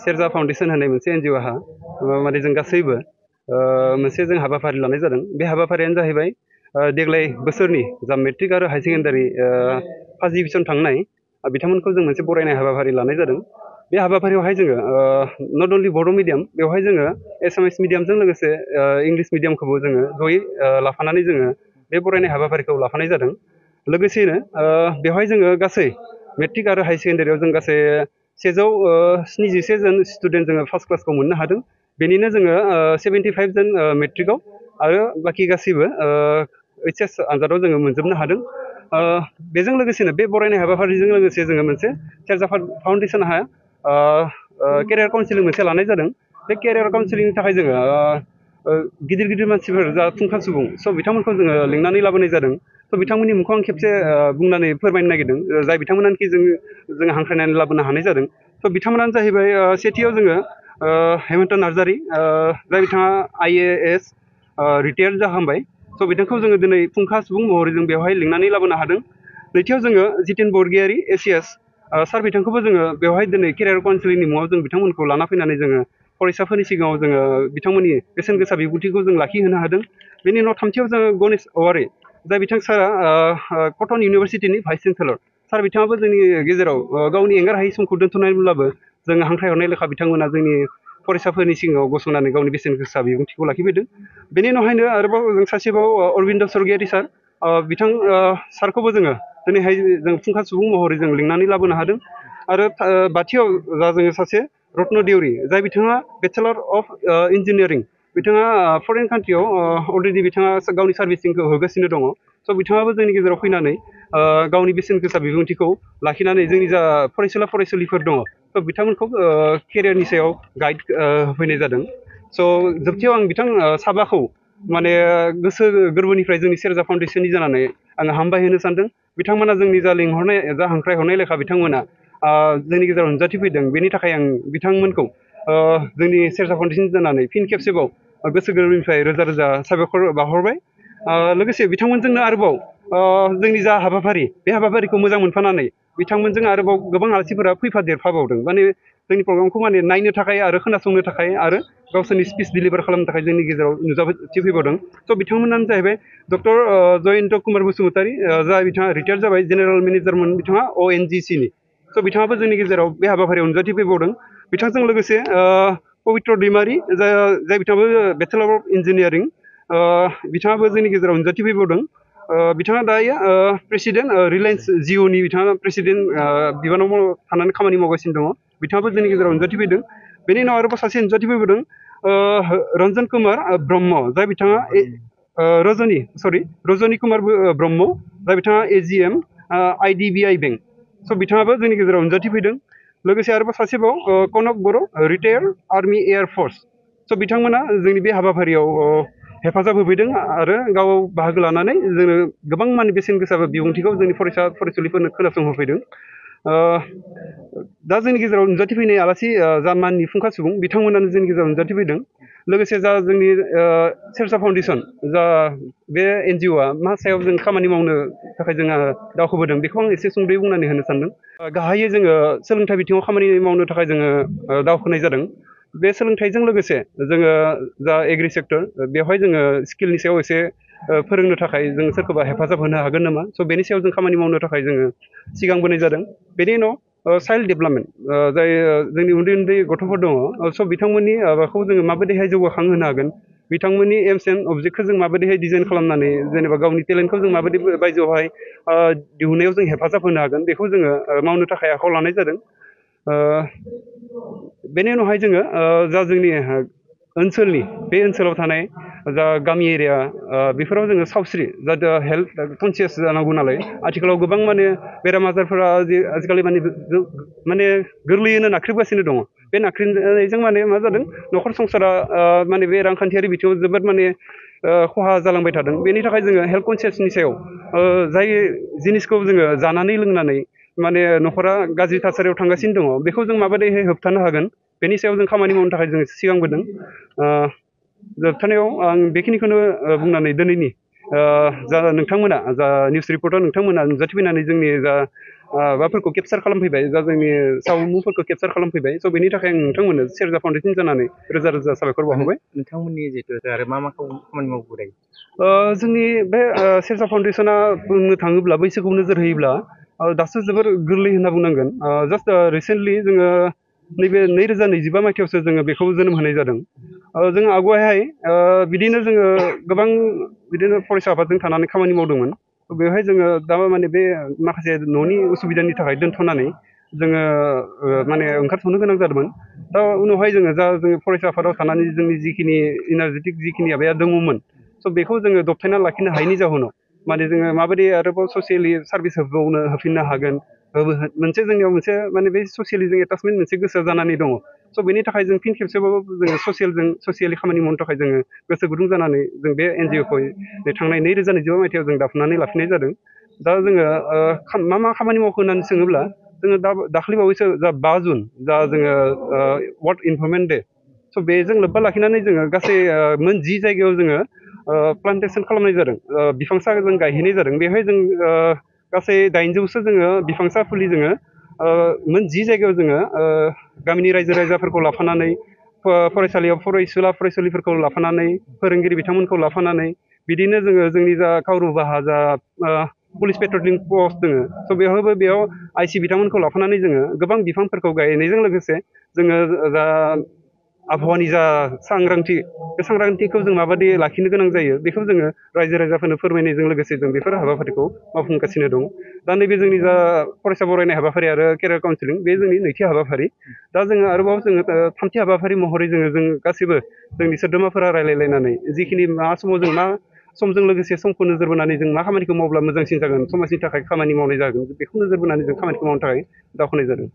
सेरजा फाउन्डेसन होननाय मोनसे एनजिअ'हा माने जों गासैबो मोनसे जों हाबाफारि लानाय जादों। बे हाबाफारियानो जाहैबाय देग्लाय बोसोरनि जा मेट्रिक आरो हाई सेकेन्डारि फार्स्ट डिभिजन थांनाय बिथांमोनखौ जों मोनसे बरायनाय हाबाफारि लानाय जादों। बे हाबाफारियावहाय जोङो नट अनलि बर' मिडियाम, बेवहाय जोङो एसामिस मिडियामजों लोगोसे इंलिश मिडियामखौबो जोङो जयै लाफानानै जोङो बे बरायनाय हाबाफारिखौ लाफानाय जादों। लोगोसेनो बेवहाय जोङो गासै मेट्रिक आरो हाई सेकेन्डारियाव जों गासै 176 जन स्टुडेन्ट जोङो फार्स्ट क्लासखौ मोननो हादों। बेनिनो जोङो 75 जन मेट्रिकआव आरो बाखि गासैबो HS आनजादाव जोङो मोनजोबनो हादों। बेजों लोगोसेनो बे बरायनाय हाबाफारिजों लोगोसे जोङो मोनसे सेरजा फाउन्डेसनहा केरियार काउन्सिलिं मोनसे लानाय जादों। बे केरियार काउन्सिलिंनि थाखाय जोङो गिदिर गिदिर मानसिफोर जा फुंखा सुबुं बिथांमोनखौ जोङो लिंनानै लाबोनाय जादों। बिथांमोननि मुंखौ आं खेबसे बुंनानै फोरमायनो नागिरदों, जाय बिथांमोनानोखि जोङो हांख्रायनानै लाबोनो हानाय जादों। बिथांमोनानो जाहैबाय सेथियाव जोङो हेमन्त नार्जारी, जाय बिथाङा IAS रिटायार्ड जाहांबाय। बिथांखौ जोङो दिनै फुंखा सुबुं महरै जों बेवहाय लिंनानै लाबोनो हादों। नैथियाव जोङो जितेन बरगयारी ACS सार, बिथांखौबो जोङो बेवहाय दिनै केरियार काउन्सिलिंनि मुङाव जों बिथांमोनखौ लाना फैनानै जोङो फरायसाफोरनि सिगाङाव जोङो बिथांमोननि बेसेन गोसा बिबुंथिखौ जों लाखिहोनो हादों। बेनि उनाव थामथियाव जोङो गणेश औवारी, जाय बिथां सारा कटन इउनिभारसिटिनि भाइस चेन्सेलर। सार बिथाङाबो जोंनि गेजेराव गावनि एंगार हायै समखौ दोनथ'नायब्लाबो जोङो हांख्रायहरनाय लेखा बिथांमोना जोंनि फरायसाफोरनि सिगाङाव गसंनानै गावनि बेसेन गोसा बिबुंथिखौ लाखिफैदों। बेनि उनावहायनो आरोबाव जों सासेबाव अरबिन्द स्वरगियारि सार, बिथां सारखौबो जोङो दिनैहाय जों फुंखा सुबुं महरै जों लिंनानै लाबोनो हादों। आरो बाथियाव जा जोङो सासे रत्न देउरि, जाय बिथाङा बेचेलर अफ इन्जिनियारिं, बिथाङा फरेन कान्ट्रियाव अलरेडि बिथाङा गावनि सार्भिसिंखौ होगासिनो दङ। बिथाङाबो जोंनि गेजेराव फैनानै गावनि बेसेन गोसा बिबुंथिखौ लाखिनानै जोंनि जा फरायसुला फरायसुलिफोर दङ बिथांमोनखौ केरियारनि सायाव गाइड होफैनाय जादों। जोबथियाव आं बिथां साबाखौ माने गोसो गोरबोनिफ्राय जोंनि सेरजा फाउन्डेसननि जानानै आङो हामबाय होनो सानदों। बिथांमोना जोंनि जा लिंहरनाय जा हांख्रायहरनाय लेखा बिथांमोना जोंनि गेजेराव नुजाथिफैदों। बेनि थाखाय आं बिथांमोनखौ जोंनि सेरजा फाउन्डेसन जानानै फिन खेबसेबाव गोसो गोरबोनिफ्राय रोजा रोजा साबायखर बावहरबाय। लोगोसे बिथांमोनजोंनो आरोबाव जोंनि जा हाबाफारि, बे हाबाफारिखौ मोजां मोनफानानै बिथांमोनजों आरोबाव गोबां आलासिफोरा फैफादेरफाबावदों। माने जोंनि प्रग्रामखौ माने नायनो थाखाय आरो खोनासंनो थाखाय आरो गावसोरनि स्पिच डिलिभार खालामनो थाखाय जोंनि गेजेराव नुजाथिफैबावदों। बिथांमोनानो जाहैबाय डक्टर जयन्त कुमार बसुमतारी, जाय बिथाङा रिटायार जाबाय, जेनेरेल मेनेजारमोन बिथाङा ONGC नि। बिथाङाबो जोंनि गेजेराव बे हाबाफारियाव नुजाथिफैबावदों। बिथांजों लोगोसे पबित्र दैमारी, जाय बिथाङाबो बेचेलर अफ इन्जिनियारिं, बिथाङाबो जोंनि गेजेराव नुजाथिफैबावदों। बिथाङा दायो प्रेसिडेन्ट रिलायन्स जिअ'नि बिथाङा प्रेसिडेन्ट बिबानाव थानानै खामानि मावगासिनो दङ। बिथाङाबो जोंनि गेजेराव नुजाथिफैदों। बेनि उनाव आरोबाव सासे नुजाथिफैबावदों रन्जन कुमार ब्रह्म, जाय बिथाङा रजनी कुमार ब्रह्म, जाय बिथाङा AGM IDBI बेंक। बिथाङाबो जोंनि गेजेराव नुजाथिफैदों। लोगोसे आरोबाव सासेबाव कनक बर', रिटायार्ड आर्मि एयार फर्स। बिथांमोना जोंनि बे हाबाफारियाव हेफाजाब होफैदों आरो गाव बाहागो लानानै जोंनो गोबां माने बेसेन गोसा बिबुंथिखौ जोंनि फरायसा फरायसुलिफोरनो खोनासंहोफैदों। दा जोंनि गेजेराव नुजाथिफैनाय आलासि जा माननि फुंखा सुबुं, बिथांमोनानो जोंनि गेजेराव नुजाथिफैदों। लोगोसे जा जोंनि सेरजा फाउन्डेसन, जा बे NGOआ मा सायाव जों खामानि मावनो थाखाय जोङो दावखोबोदों, बेखौ आं एसे सुंद'यै बुंनानै होनो सानदों। गाहायै जोङो सोलोंथाइ बिथिङाव खामानि मावनो थाखाय जोङो दावखोनाय जादों। बे सोलोंथाइजों लोगोसे जोङो जा एग्रि सेक्टर, बेवहाय जोङो स्किलनि सायाव एसे फोरोंनो थाखाय जों सोरखौबा हेफाजाब होनो हागोन नामा, बेनि सायाव जों खामानि मावनो थाखाय जोङो सिगांबोनाय जादों। बेनि उनाव चाइल्ड डेभेलपमेन्ट, जाय जोंनि उन्दै उन्दै गथ'फोर दङ, बिथांमोननि माबाखौ जोङो माबायदिहाय जौगाखांहोनो हागोन, बिथांमोननि एम्स एन्ड अबजेक्टखौ जों माबायदिहाय डिजाइन खालामनानै जेनेबा गावनि टेलेन्टखौ जों माबायदि बायजोआवहाय दिहुननायाव जों हेफाजाब होनो हागोन, बेखौ जोङो मावनो थाखाय आखायाव लानाय जादों। बेनि उनावहाय जोङो जा जोंनि ओनसोलनि बे ओनसोलाव थानाय जा गामि एरिया, बेफोराव जोङो सावस्रि जा हेल्थ कनसियास जानांगौ नालाय, आथिखालाव गोबां माने बेराम आजारफोरा आजिखालि माने गोरलैयैनो नाख्रेबगासिनो दङ। बे नाख्रेबनायजों माने मा जादों, न'खर संसारा माने बे रांखान्थियारि बिथिङाव जोबोद माने खहा जालांबाय थादों। बेनि थाखाय जोङो हेल्थ कनसियासनि सायाव जाय जिनिसखौ जोङो जानानै लोंनानै माने न'खरा गाज्रि थासारियाव थांगासिनो दङ, बेखौ जों माबायदिहाय होबथानो हागोन, बेनि सायाव जों खामानि मावनो थाखाय जों सिगांबोदों। जोबथारनायाव आं बेखिनिखौनो बुंनानै दिनैनि जा नोंथांमोना, जा निउस रिपर्टार नोंथांमोना नुजाथिफैनानै जोंनि जा माबाफोरखौ केपचार खालामफैबाय जा जोंनि सावमुंफोरखौ केपचार खालामफैबाय स' बेनि थाखाय आं नोंथांमोननो सेरजा फाउन्डेसन जानानै रोजा रोजा साबायखर बावहरबाय। नोंथांमोननि जिहेतु आरो मा खामानि मावबो दायो? जोंनि बे सेरजा फाउन्डेसना बुंनो थाङोब्ला बैसोखौ नोजोर होयोब्ला दासो जोबोर गोरलै होनना बुंनांगोन। जास्ट रिसेन्टलि जोङो नैबे 2025 मायथाइयावसो जोङो बेखौ जोनोम होनाय जादों। जोङो आवगायहाय बिदिनो जोङो गोबां बिदिनो फरायसा आफादजों थानानै खामानि मावदोंमोन। बेवहाय जोङो दा माने बे माखासे न'नि उसुबिदानि थाखाय दोनथ'नानै जोङो माने ओंखारथ'नो गोनां जादोंमोन। दा उनावहाय जोङो फरायसा आफादाव थानानै जोंनि जिखिनि इनारजेटिक जिखिनि माबाया दङमोन स' बेखौ जोङो दबथायना लाखिनो हायैनि जाहोनाव माने जोङो माबायदि आरोबाव ससियेलि सार्भिस होफिननो हागोन मोनसे जोंनियाव मोनसे माने बे ससियेलि जों एटाचमेन्ट मोनसे गोसो जानानै दङ। स' बेनि थाखाय जों फिन खेबसेबाबो जोङो ससियेलि खामानि मावनो थाखाय जोङो गोसो गुदुं जानानै जों बे एनजिअखौ थांनाय 2025 मायथाइयाव जों दाफुंनानै लाफिननाय जादों। दा जोङो मा खामानि मावखो होननानै सोङोब्ला जोङो दाख्लैबावैसो जा 5 जुन जा जोङो वर्ल्ड इनभारनमेन्ट डे स' बेजों लोब्बा लाखिनानै जोङो गासै मोन 10 जायगायाव जोङो प्लान्टेसन खालामनाय जादों। बिफांसा जों गायहैनाय जादों। बेवहाय जों गासै 800सो जोङो बिफांसा फुलि जोङो मोन 10 जायगायाव जोङो गामिनि रायजो राजाफोरखौ लाफानानै फरायसालियाव फरायसुलिफोरखौ लाफानानै फोरोंगिरि बिथांमोनखौ लाफानानै बिदिनो जोङो जोंनि जा कावरुबाहा जा पुलिस पेट्रलिं पस्ट दोङो स' बेयाव आइसि बिथांमोनखौ लाफानानै जोङो गोबां बिफांफोरखौ गायनायजों लोगोसे जोङो जा आबहावानि जा सांग्रांथि बे सांग्रांथिखौ जों माबायदि लाखिनो गोनां जायो बेखौ जोङो रायजो राजाफोरनो फोरमायनायजों लोगोसे जों बेफोर हाबाफारिखौ मावफुंगासिनो दं। दा नैबे जोंनि जा फरायसा बरायनाय हाबाफारि आरो केरियार काउन्सिलिं बे जोंनि नैथि हाबाफारि। दा जोङो आरोबाव जोङो थामथि हाबाफारि महरै जों गासैबो जोंनि सोद्रोमाफोरा रायलायलायनानै जिखिनि मा समाव जों मा समजों लोगोसे समखौ नोजोर बोनानै जों मा खामानिखौ मावब्ला मोजांसिन जागोन समाजनि थाखाय खामानि मावनाय जागोन बेखौ नोजोर बोनानै जों खामानिखौ मावनो थाखाय दावखोनाय जादों।